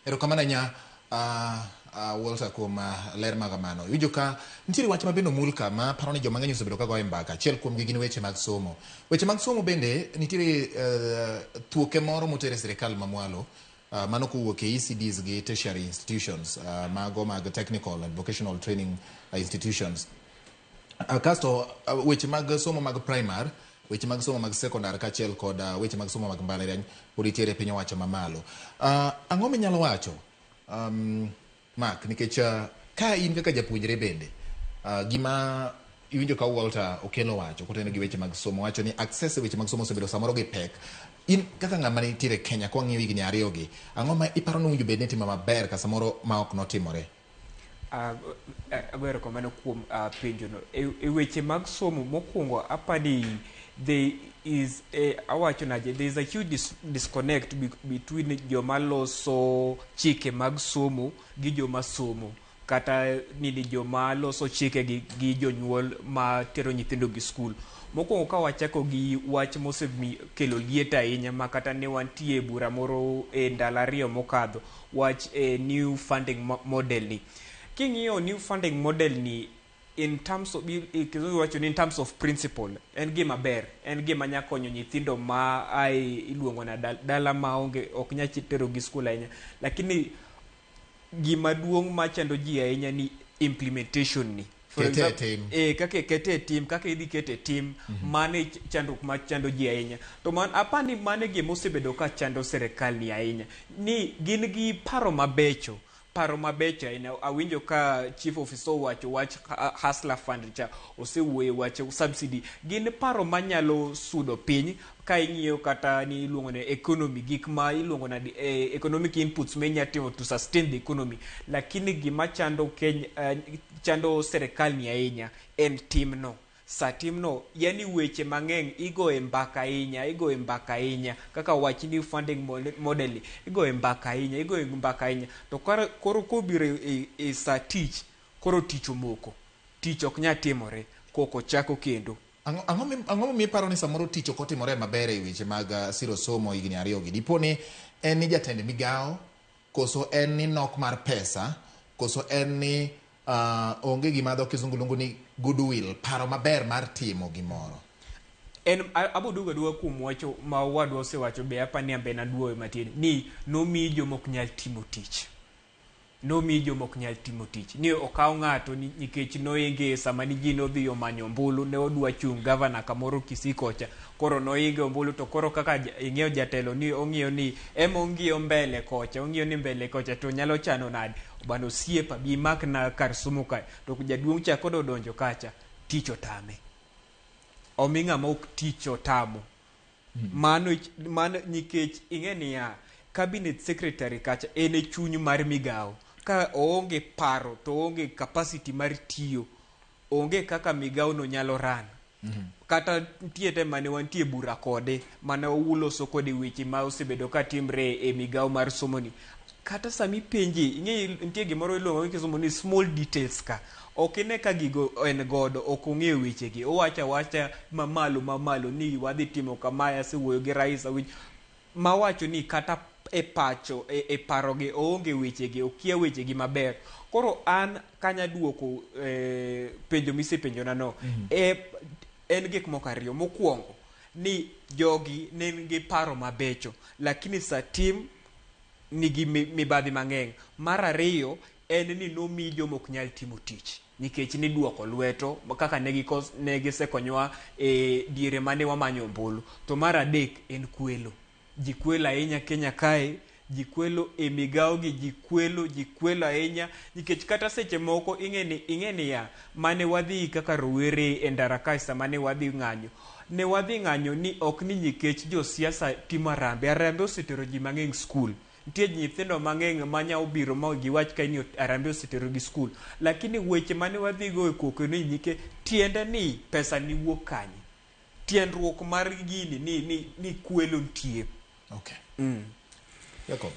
Erokamano ahinya, Walter, kuom ler ma kamano. Iwinjo ka nitiere wach ma bende omul ka ma paro ni joma ng'eny osebedo ka goyo mbaka. Achiel kuom gi gin weche mag somo. Weche mag somo bende nitiere thuoke moro moter e sirikal mamwalo, mano kowuok e ECDs gi tertiary institutions, mago mag technical and vocational training institutions. Kasto weche mag somo mag primary, weche mag somo mag secondary kaachiel kod weche mag somo mag mbalariany pod nitiere e piny owacho mamalo. Ang'o minyalo wacho, Mark, nikech ka in kaka japuonjre bende, gima iwinjo ka Walter Okelo wacho kotenore gi weche mag somo, wacho ni access e weche mag somo osebedo samoro gi pek. In kaka ng'ama nitiere Kenya, kwang'iyo higni ariyo gi, ang'o ma iparo ni owinjo bed ni itimo maber ka samoro ma ok notimore? Ago erokamano kuom penjono. E weche mag somo, mokwongo apani there is a, awacho nade, there is a huge disconnect between joma loso chike mag somo gi joma somo, kata nini, joma loso chike gi jonyuol ma tero nyithindo gi skul. Mokwongo, ka wachako gi wach mosekelo liet ahinya ma kata ne wantie e bura moro e ndalo 2 mokadho, wach e new funding model ni. King'iyo new funding model ni, in terms of, kizungu wacho ni in terms of principle, en gima ber, en gima nya konyo nyithindo ma ae iluongo na dala ma onge, ok nya tero gi skul ahinya, lakini gima duong' machando ji ahinya ni implementation ni. For Kete e example, tim. Kaka kete e tim, kaka idhi kete e tim, mano e chandruok ma chando ji ahinya. To man apani mano e gima osebedo ka chando sirikal ni ahinya, ni gin gi paro mabecho, paro mabecho ahinya. Awinjo ka chief officer owacho wach Hustler Fund cha, osewuoyo wach subsidy, gin paro manyalo sudo piny ka ing'iyo kata ni iluongo ni economy, gik ma iluongo na economic inputs ma inya timo to sustain the economy, lakini gima chando Kenya, chando sirikal ni ahinya en timno. Sa timno, yani weche mang'eny igoye mbaka ahinya, igoye mbaka ahinya, kaka wach new funding model ni igoye mbaka ahinya, igoye mbaka ahinya, to koro kobiro e sa tich, koro tich omoko, tich ok nyal timore koko chako kendo. Ang'o momiyo iparo ni samoro tich ok otimore maber e weche mag siro somo higni 2 gi? Dipo ni en ni jatend migawo, koso en ni nok mar pesa, koso en ni onge gima dho kizungu luongo ni goodwill, paro maber mar timo gimoro? En abo duogo aduoga kuom wacho ma owadwa osewacho be, apani ambe naduoyo matin ni nomiyi joma ok nyal timo tich, nomiyi joma ok nyal timo tich, ni okaw ng'ato nikech noinge sama ni ji nodhi omanyo ombulu, ne odwa chung' gavana kamoro Kisii kocha, koro noinge ombulu, to koro kaka ing'eyo jatelo ni ong'iyo ni ema ong'iyo mbele kocha, ong'iyo ni mbele kocha to nyalo chano nade bana, osiepa bi makna kar somo kae, to jaduong' cha kod odonjo kacha, tich otame, omi ng'ama ok tich otamo. Mano nikech ing'e niya, cabinet secretary kacha en e chuny mar migawo, ka oonge paro to oonge capacity mar tiyo, onge kaka migawo no nyalo ran. Kata nitie te mane wantie bura kode mane uloso kode weche ma osebedo ka timre e migawo mar somo ni, kata sami penje, ing'e nitie gimoro iluongo gi kisungu ni small details, ka ok ine ka gigo en godo, ok ong'eyo wechegi, owacho awacha mamalo mamalo ni wadhi timo kamae, asewuoyo gi rais, awinj mawacho ni kata e pacho e parogi oonge wechegi, okia wechegi maber. Koro an kanya duoko penjo misepenjona no, en gik moko ariyo. Mokwongo ni jogi ne nigi paro mabecho, lakini sa tim nigi mibadhi mang'eny. Mar ariyo en ni nomiyi joma ok nyal timo tich nikech niduoko lweto kaka ne gisekonyowa e diere mane wamanyo ombulu. To mar adek en kwelo. Ji kwelo ahinya Kenya kae, ji kwelo e migawo gi, ji kwelo, ji kwelo ahinya, nikech kata seche moko ing'e niya, mane wadhi kaka rowere e ndara kae, sama ne wadhi ng'anyo, ne wadhi ng'anyo ni ok ni nikech josiasa timo arambe. Arambe osetero ji mang'eny skul, nitie nyithindo mang'eny manya obiro ma giwach ka ni arambe osetero gi skul, lakini weche mane wadhi go e koko ni nike tiende ni pesa ni wuok kanye, tiendruok mar gini ni kwelo nitie. Okay. Jacob.